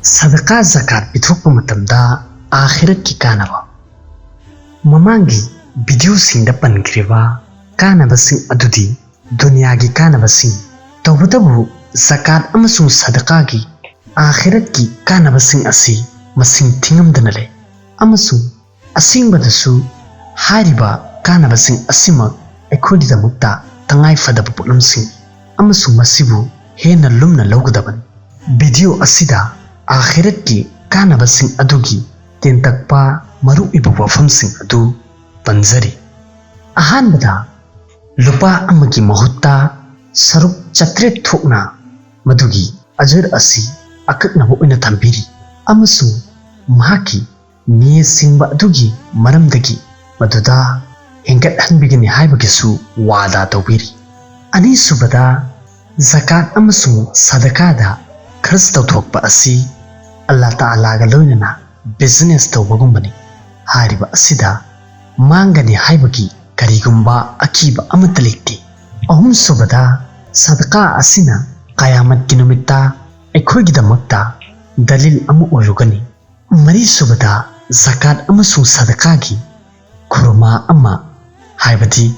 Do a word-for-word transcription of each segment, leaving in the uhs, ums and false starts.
ꯁꯗꯀꯥ ꯖꯀꯥꯠ ꯄꯤꯊꯣꯛꯄ ꯃꯇꯝꯗ ꯑꯥꯈꯤꯔꯠꯀꯤ ꯀꯥꯟꯅꯕ꯫ ꯃꯃꯥꯡꯒꯤ ꯚꯤꯗꯤꯑꯣꯁꯤꯡꯗ ꯄꯟꯈ꯭ꯔꯤꯕ ꯀꯥꯟꯅꯕꯁꯤꯡ ꯑꯗꯨꯗꯤ ꯗꯨꯅꯤꯌꯥꯒꯤ ꯀꯥꯟꯅꯕꯁꯤꯡ꯫ ꯇꯧꯕꯇꯕꯨ ꯖꯀꯥꯠ ꯑꯃꯁꯨꯡ ꯁꯗꯀꯥꯒꯤ ꯑꯥꯈꯤꯔꯠꯀꯤ ꯀꯥꯟꯅꯕꯁꯤꯡ ꯑꯁꯤ ꯃꯁꯤꯡ ꯊꯤꯉꯝꯗꯅ ꯂꯩ, ꯑꯃꯁꯨꯡ ꯑꯁꯦꯡꯕꯗꯁꯨ ꯍꯥꯏꯔꯤꯕ ꯀꯥꯟꯅꯕꯁꯤꯡ ꯑꯁꯤꯃꯛ ꯑꯩꯈꯣꯏꯒꯤꯗꯃꯛꯇ ꯇꯉꯥꯏ ꯐꯗꯕ ꯄꯣꯠꯂꯝꯁꯤꯡ, ꯑꯃꯁꯨꯡ ꯃꯁꯤꯕꯨ ꯍꯦꯟꯅ ꯂꯨꯝꯅ ꯂꯧꯒꯗꯕꯅꯤ꯫ ꯚꯤꯗꯤꯑꯣ ꯑꯁꯤꯗ ꯑꯥꯈꯤꯔꯠꯀꯤ ꯀꯥꯟꯅꯕꯁꯤꯡ ꯑꯗꯨꯒꯤ ꯇꯦꯟꯇꯛꯄ ꯃꯔꯨꯑꯣꯏꯕ ꯋꯥꯐꯝꯁꯤꯡ ꯑꯗꯨ ꯄꯟꯖꯔꯤ꯫ ꯑꯍꯥꯟꯕꯗ, ꯂꯨꯄꯥ ꯑꯃꯒꯤ ꯃꯍꯨꯠꯇ ꯁꯔꯨꯛ ꯆꯥꯇ꯭ꯔꯦꯠ ꯊꯣꯛꯅ ꯃꯗꯨꯒꯤ ꯑꯖꯔ ꯑꯁꯤ ꯑꯀꯛꯅꯕ ꯑꯣꯏꯅ ꯊꯝꯕꯤꯔꯤ, ꯑꯃꯁꯨꯡ ꯃꯍꯥꯛꯀꯤ ꯅꯤꯌꯠ ꯁꯦꯡꯕ ꯑꯗꯨꯒꯤ ꯃꯔꯝꯗꯒꯤ ꯃꯗꯨꯗ ꯍꯦꯟꯒꯠꯍꯟꯕꯤꯒꯅꯤ ꯍꯥꯏꯕꯒꯤꯁꯨ ꯋꯥꯗꯥ ꯇꯧꯕꯤꯔꯤ꯫ ꯑꯅꯤꯁꯨꯕꯗ, ꯖꯀꯥꯠ ꯑꯃꯁꯨꯡ ꯁꯗꯀꯥꯗ ꯈꯔꯆ ꯇꯧꯊꯣꯛꯄ ꯑꯁꯤ ꯑꯜꯂꯥ ꯇꯥꯂꯥꯒ ꯂꯣꯏꯅꯅ ꯕꯤꯖꯤꯅꯦꯁ ꯇꯧꯕꯒꯨꯝꯕꯅꯤ꯫ ꯍꯥꯏꯔꯤꯕ ꯑꯁꯤꯗ ꯃꯥꯡꯒꯅꯤ ꯍꯥꯏꯕꯒꯤ ꯀꯔꯤꯒꯨꯝꯕ ꯑꯀꯤꯕ ꯑꯃꯠꯇ ꯂꯩꯇꯦ꯫ ꯑꯍꯨꯝꯁꯨꯕꯗ, ꯁꯗꯀꯥ ꯑꯁꯤꯅ ꯀꯌꯥꯃꯠꯀꯤ ꯅꯨꯃꯤꯠꯇ ꯑꯩꯈꯣꯏꯒꯤꯗꯃꯛꯇ ꯗꯂꯤꯜ ꯑꯃ ꯑꯣꯏꯔꯨꯒꯅꯤ꯫ ꯃꯔꯤꯁꯨꯕꯗ, ꯖꯀꯥꯠ ꯑꯃꯁꯨꯡ ꯁꯗꯀꯥꯒꯤ ꯈꯨꯔꯃꯥ ꯑꯃ, ꯍꯥꯏꯕꯗꯤ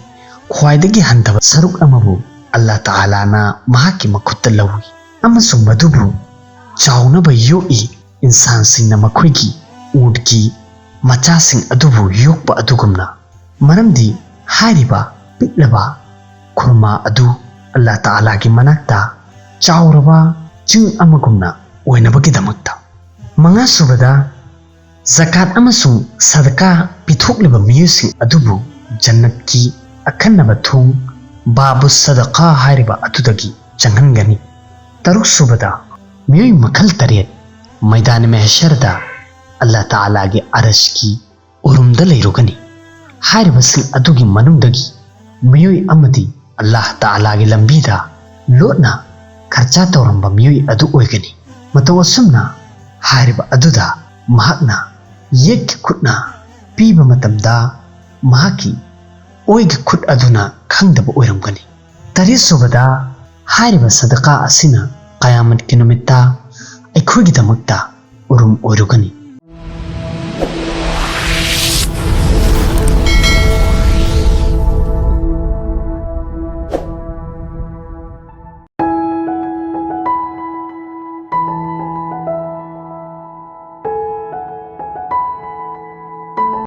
ꯈ꯭ꯋꯥꯏꯗꯒꯤ ꯍꯟꯊꯕ ꯁꯔꯨꯛ ꯑꯃꯕꯨ ꯑꯜꯂꯥ ꯇꯥꯂꯥꯅ ꯃꯍꯥꯛꯀꯤ ꯃꯈꯨꯠꯇ ꯂꯧꯏ ꯑꯃꯁꯨꯡ ꯃꯗꯨꯕꯨ ꯆꯥꯎꯅꯕ ꯌꯣꯛꯏ, ꯏꯟꯁꯥꯟꯁꯤꯡꯅ ꯃꯈꯣꯏꯒꯤ ꯎꯠꯀꯤ ꯃꯆꯥꯁꯤꯡ ꯑꯗꯨꯕꯨ ꯌꯣꯛꯄ ꯑꯗꯨꯒꯨꯝꯅ꯫ ꯃꯔꯝꯗꯤ ꯍꯥꯏꯔꯤꯕ ꯄꯤꯛꯂꯕ ꯈꯨꯔꯃꯥ ꯑꯗꯨ ꯑꯜꯂꯥ ꯇꯥꯂꯥꯒꯤ ꯃꯅꯥꯛꯇ ꯆꯥꯎꯔꯕ ꯆꯤꯡ ꯑꯃꯒꯨꯝꯅ ꯑꯣꯏꯅꯕꯒꯤꯗꯃꯛꯇ꯫ ꯃꯉꯥꯁꯨꯕꯗ, ꯖꯀꯥꯠ ꯑꯃꯁꯨꯡ ꯁꯗꯀꯥ ꯄꯤꯊꯣꯛꯂꯤꯕ ꯃꯤꯑꯣꯏꯁꯤꯡ ꯑꯗꯨꯕꯨ ꯖꯟꯅꯠꯀꯤ ꯑꯈꯟꯅꯕ ꯊꯣꯡ ꯕꯥꯕꯨ ꯁꯗꯀꯥ ꯍꯥꯏꯔꯤꯕ ꯑꯗꯨꯗꯒꯤ ꯆꯪꯍꯟꯒꯅꯤ꯫ ꯇꯔꯨꯛꯁꯨꯕꯗ, ꯃꯤꯑꯣꯏ ꯃꯈꯜ ꯇꯔꯦꯠ ꯃꯩꯗꯥꯟ ꯃꯦꯍꯁꯔꯗ ꯑꯜꯂꯥ ꯇꯥꯂꯥꯒꯤ ꯑꯔꯁꯀꯤ ꯎꯔꯨꯝꯗ ꯂꯩꯔꯨꯒꯅꯤ꯫ ꯍꯥꯏꯔꯤꯕꯁꯤꯡ ꯑꯗꯨꯒꯤ ꯃꯅꯨꯡꯗꯒꯤ ꯃꯤꯑꯣꯏ ꯑꯃꯗꯤ ꯑꯜꯂꯥꯍ ꯇꯥꯂꯥꯒꯤ ꯂꯝꯕꯤꯗ ꯂꯣꯠꯅ ꯈꯔꯆꯥ ꯇꯧꯔꯝꯕ ꯃꯤꯑꯣꯏ ꯑꯗꯨ ꯑꯣꯏꯒꯅꯤ꯫ ꯃꯇꯧ ꯑꯁꯨꯝꯅ ꯍꯥꯏꯔꯤꯕ ꯑꯗꯨꯗ ꯃꯍꯥꯛꯅ ꯌꯦꯠꯀꯤ ꯈꯨꯠꯅ ꯄꯤꯕ ꯃꯇꯝꯗ ꯃꯍꯥꯛꯀꯤ ꯑꯣꯏꯒꯤ ꯈꯨꯠ ꯑꯗꯨꯅ ꯈꯪꯗꯕ ꯑꯣꯏꯔꯝꯒꯅꯤ꯫ ꯇꯔꯦꯠꯁꯨꯕꯗ, ꯍꯥꯏꯔꯤꯕ ꯁꯗꯀꯥ ꯑꯁꯤꯅ ꯀꯌꯥꯃꯠꯀꯤ ꯅꯨꯃꯤꯠꯇ ꯑꯩꯈꯣꯏꯒꯤꯗꯃꯛꯇ ꯎꯔꯨꯝ ꯑꯣꯏꯔꯨꯒꯅꯤ꯫